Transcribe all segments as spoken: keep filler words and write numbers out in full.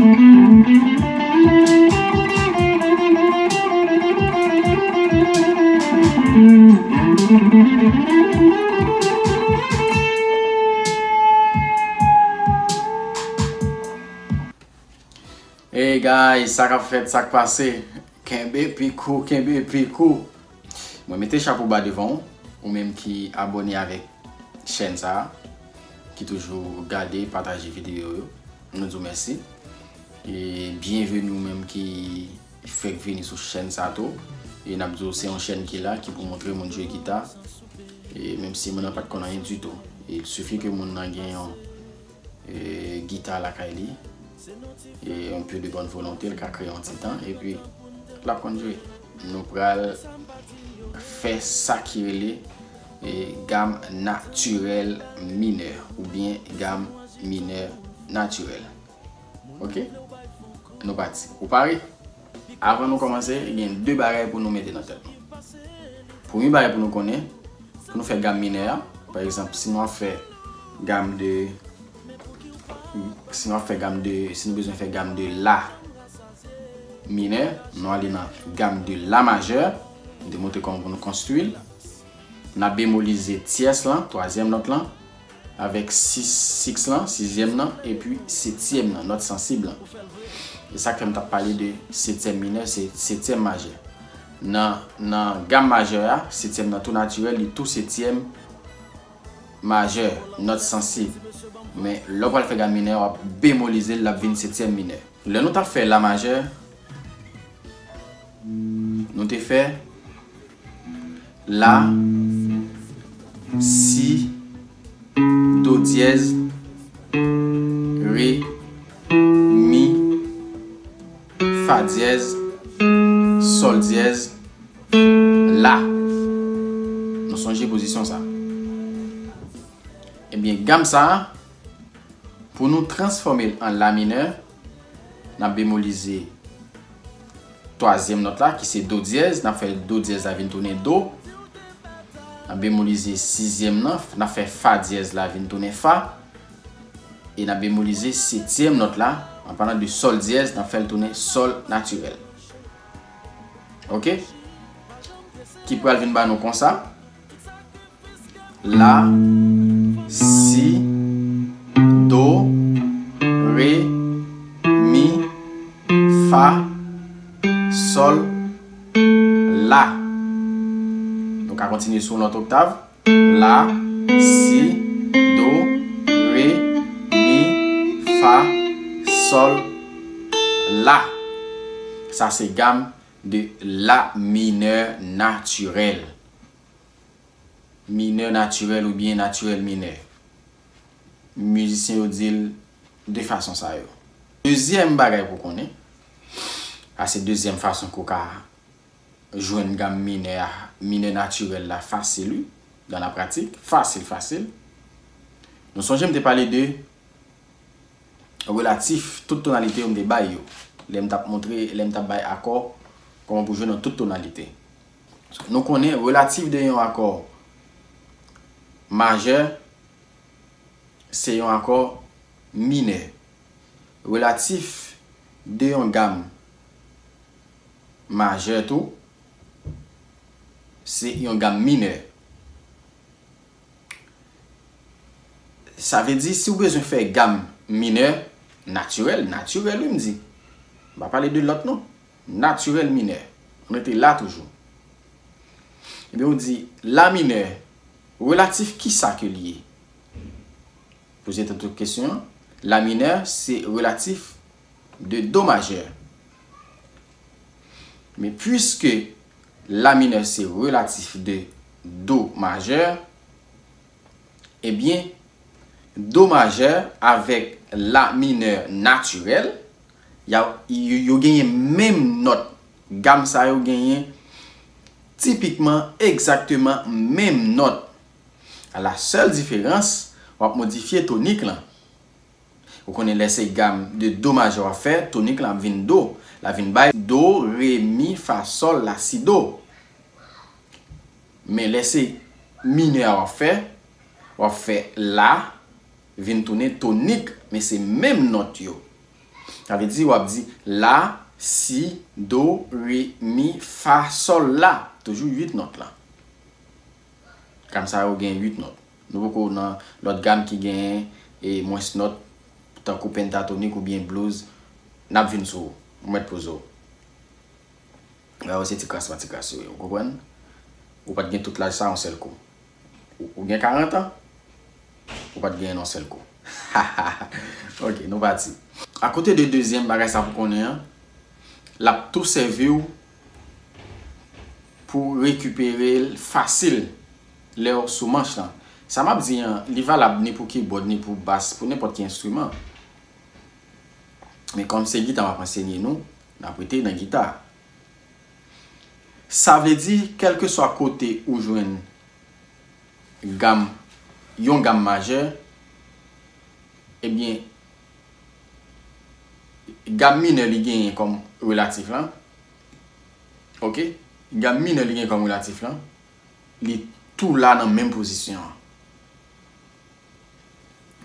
Hey guys, sa k ap fèt, sa k pase? Kenbe pik ou, kenbe pik ou. Mwen mete chapo ba devan w, ou menm ki abòne avèk chèn sa a, ki toujou gade, pataje videyo yo. Nou di w mèsi. E byenveni ou menm ki fèk vini sou chèn sa tou. E n ap di w se yon chèn ki la, ki pou montre moun jwe gita. E menm si moun nan pa t konn anyen ditou. Il sifi ke moun nan gen yon e, gita lakay li, e, un peu de bonne volonté, l ka kreye yon ti tan, epi l ap konn jwe. Nou pral fè sa ki rele, e, gam natirèl minè, oubyen gam minè natirèl. Oke? Nou pati. Ou pare? Avan nou kòmanse, gen de bagay pou nou mete nan tèt nou. Premye bagay pou nou konnen, pou nou fè gam minè a, pa egzanp, si nou ap fè gam de, si nou ap fè gam de, si nou bezwen fè gam de la minè, nou ale nan gam de la majè, m te montre kòman pou nou konstwi l. N ap bemolize tyès lan, twazyèm nòt lan, avèk sis, siks lan, sizyèm nan, epi setyèm nan, nòt sansib lan. E sa k fè m t ap pale de setyèm minè, se setyèm majè. Nan, nan gam majè a, setyèm nan tou natirèl, li tou setyèm majè, nòt sansib. Men lè w pral fè gam minè, w ap bemolize l, l ap vin setyèm minè. Lè nou t ap fè la majè, nou te fè la, si, do dyèz, re, mi, fa dyèz, sòl dyèz, la. Nou sonje pozisyon sa. Ebyen, gam sa a, pou nou transfòme l an la minè, n ap bemolize twazyèm nòt la, ki se do dyèz, n ap fè do dyèz la vin tounen do. N ap bemolize sizyèm nan, n ap fè fa dyèz la vin tounen fa. E n ap bemolize setyèm nòt la, an palan de sòl dyèz, n ap fè l tounen sòl natirèl. Oke? Ki pral vin ba nou konsa. La, si, do, re, mi, fa, sòl, la. Nou ka kontinye sou yon lòt oktav. La, si, do, re, mi, fa, sòl, la. Sa se gam de la minè natirèl. Minè natirèl oubyen natirèl minè. Mizisyen yo di l de fason sa yo. Dezyèm bagay pou konnen, sa se dezyèm fason ke w ka jwenn gam minè a, minè natirèl la fasil, wi, dans la pratique, fasil, fasil. Nou sonje m te pale de relatif, tout tonalite yo m te bay yo. Lè m t ap montre, lè m t ap bay akò, kòman pou jwe nan tout tonalite. Nou konnen relatif de yon akò majè, se yon akò minè. Relatif de yon gam majè tou, se yon gam minè. Sa vle di, si w bezwen fè gam minè natirèl, natirèl, wi, m di. M pa pale de lòt non. Natirèl minè. Ann rete la toujou. Ebyen, ou di, la minè, relatif kisa ke l ye? Poze tèt ou kesyon an. La minè, se relatif de do majè. Men puiske la minè se relatif de do majè, ebyen, do majè avèk la minè natirèl, y a, yo, yo genyen menm nòt. Gam sa yo genyen tipikman, egzakteman menm nòt. A la sèl diferans, w ap modifye tonik lan. Ou konnen lè se gam de do majè w ap fè, tonik la ap vin do. L ap vin bay do, re, mi, fa, sòl, la, si, do. Men lè se minè a w ap fè, w ap fè la vin tounen tonik, men se menm nòt yo. Sa vle di, w ap di la, si, do, re, mi, fa, sòl, la. Toujou uit nòt la. Gam sa yo gen uit nòt. Nou poko nan lòt gam ki gen, e, mwens nòt, tankou pentatonik oubyen blues. N ap vin sou ou. Ou mèt poze w. Ba yo se ti kras pa ti kras yo ye, ou konprann? Ou pa t gen tout laj sa yon sèl kou. Ou, ou gen karant an, ou pa t genyen nan yon sèl kou. Ok, nou pati. Akote de dezyèm bagay sa pou konnen an, l ap tou sèvi w pou rekipere l fasil lè w sou manch lan. Sa m ap di an, li valab ni pou kibòd, ni pou bas, pou nenpòt ki enstriman. Men kòm se gita m ap ansenye nou, n ap rete nan gita. Sa vle di, kèlkeswa kote ou jwenn gam, yon gam majè, ebyen, gam minè li genyen kòm relatif lan, ok? Gam minè li genyen kòm relatif lan, li tou la nan menm pozisyon an.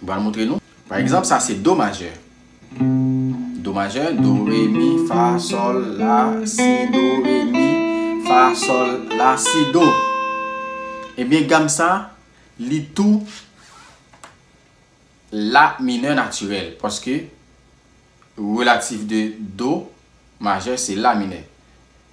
M pral montre nou. Pa egzanp, sa se do majè. Do majè, do, re, mi, fa, sòl, la, si, do, re, mi, fa, sòl, la, si, do. Ebyen, gam sa, li tou la minè natirèl, paske relatif de do majè, se la minè.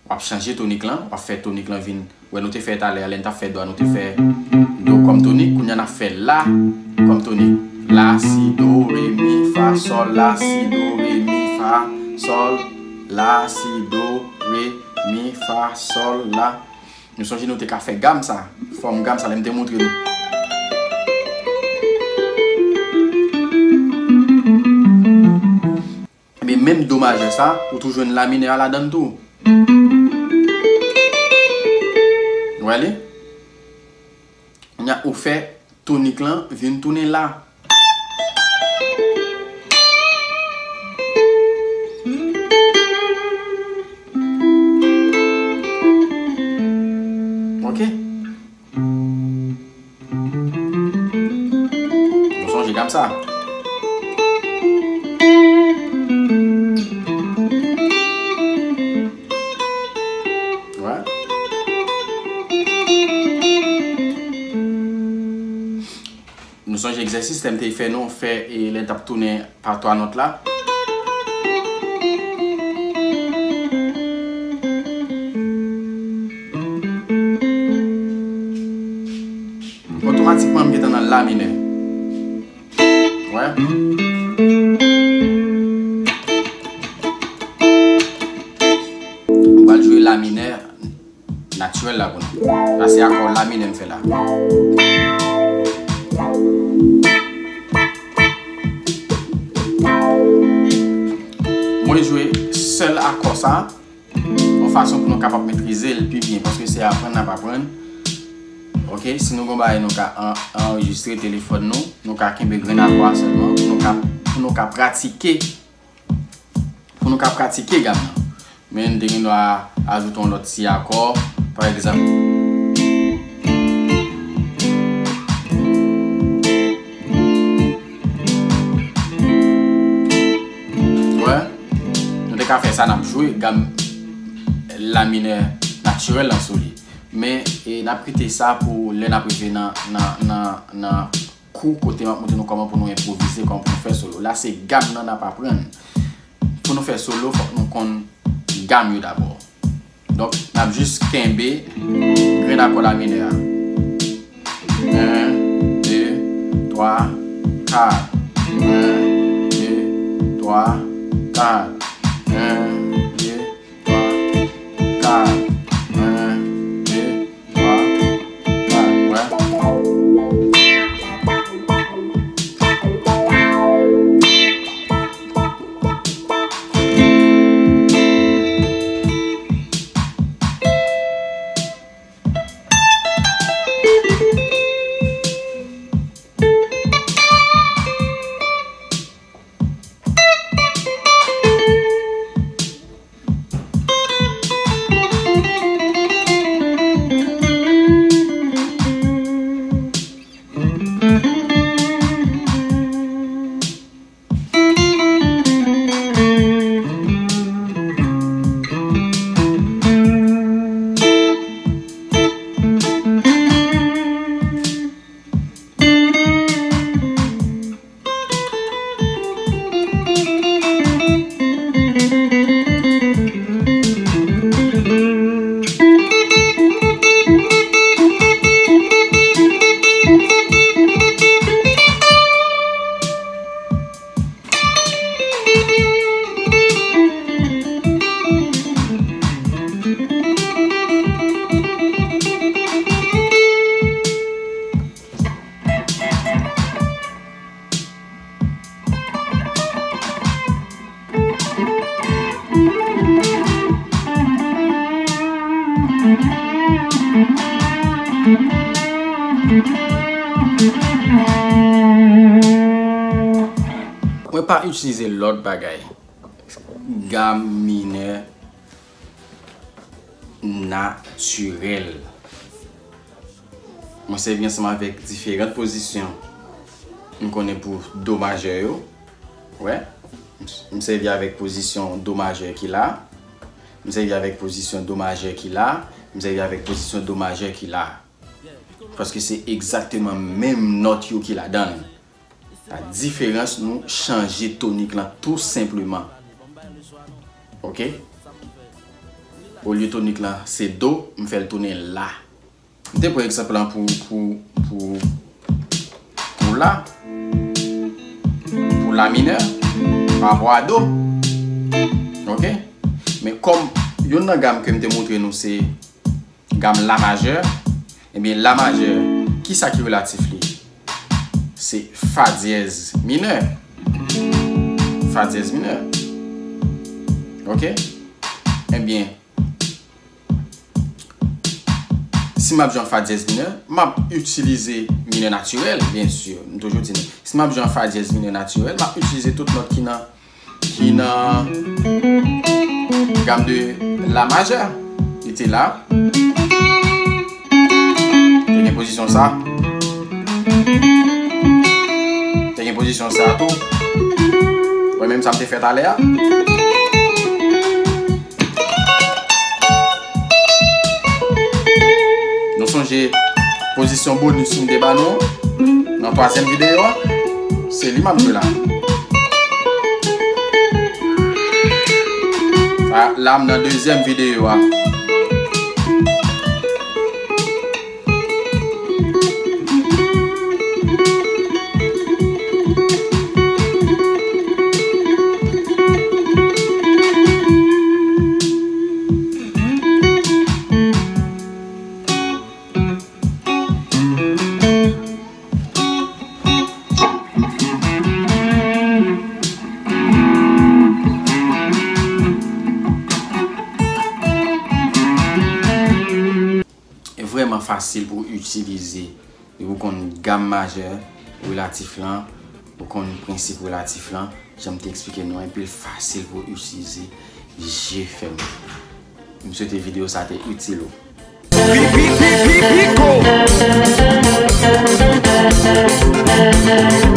W ap chanje tonik lan, w ap fè tonik lan vin, wè nou te fè talè a, lè n t ap fè do a, nou te fè do kòm tonik, kounye a n ap fè la kòm tonik. La, si, do, re, mi, fa, sòl, la, si, do, re, mi, fa, sòl, la, si, do, re, mi, fa, sòl, la. Nou sonje nou te ka fè gam sa, fòm gam sa, lè m te montre nou. Ebyen, menm do majè sa, ou tou jwenn la minè a ladan l tou. Ou wè li? Kounye a, ou fè tonik lan vin tounen la. Ok? Nou sonje gam sa. Wè. Nou sonje egzèsis lè m te fè nou fè, e, lè n t ap tounen pa twa nòt la. Otomatikman, m gentan nan la minè. Wè. M pral jwe la minè natirèl la pou nou. Sa se akò la minè m fè la. Mwen jwe sèl akò sa, yon fason pou nou kapab metrize l pi byen, paske se aprann n ap aprann. Ok, si nou gon bagay nou ka an-, anrejistre telefòn nou, nou ka kenbe grenn akò a sèlman, pou nou ka, pou nou ka pratike, pou nou ka pratike gam nan. Men n te gen dwa ajoute yon lòt ti akò, pa egzanp. Wè, nou te ka fè sa, n ap jwe gam la minè natirèl lan sou li. Men, e, n ap kite sa pou lè n ap rive nan, nan, nan, nan kou kote m ap montre nou kòman pou nou enpwovize, kòman pou nou fè solo. La, se gam nan n ap aprann. Pou nou fè solo, fòk nou konn gam yo dabò. Donk, n ap jis kenbe grenn akò la minè a. En, de, twa, kat. En, de, twa, kat. En, de, twa, kat. En, de, twa, kat. Wè. Mwen pa itilize lòt bagay. Gam minè natirèl. Mwen sèvi ansanm avèk diferan pozisyon. M konnen pou do majè yo. Wè. M sèvi avèk pozisyon do majè ki la. M sèvi avèk pozisyon do majè ki la. M sèvi avèk pozisyon do majè ki la. Paske se egzakteman menm nòt yo ki ladan l. La diferans, nou chanje tonik lan tou senpleman. Oke? Olye tonik lan se do, m fè l tounen la. M te pran egzanp lan pou, pou, pou, pou la. Pou la minè, pa rapò a do. Oke? Men kòm youn nan gam ke m te montre nou se gam la majè, ebyen la majè, kisa ki relatif li? Se fa dyèz minè. Fa dyèz minè. Oke? Ebyen, si m ap jwe an fa dyèz minè, m ap itilize minè natirèl, byen si, m toujou di nou. Si m ap jwe an fa dyèz minè natirèl, m ap itilize tout nòt ki nan, ki nan gam de la majè. Li te la. Te gen pozisyon sa. Te gen pozisyon sa tou. Mwen menm sa m te fè talè a. Nou sonje pozisyon bonis m te ba nou nan twazyèm videyo a? Se li m ap jwe la. Sa, la m nan dezyèm videyo a. Vrèman fasil pou w itilize. Depi w konn gam majè relatif lan, ou konn prensip relatif lan, jan m te eksplike nou an, epi l fasil pou w itilize, je fèmen. M swete videyo sa te itil ou. Pi, pi, pi, pi, pi, ko.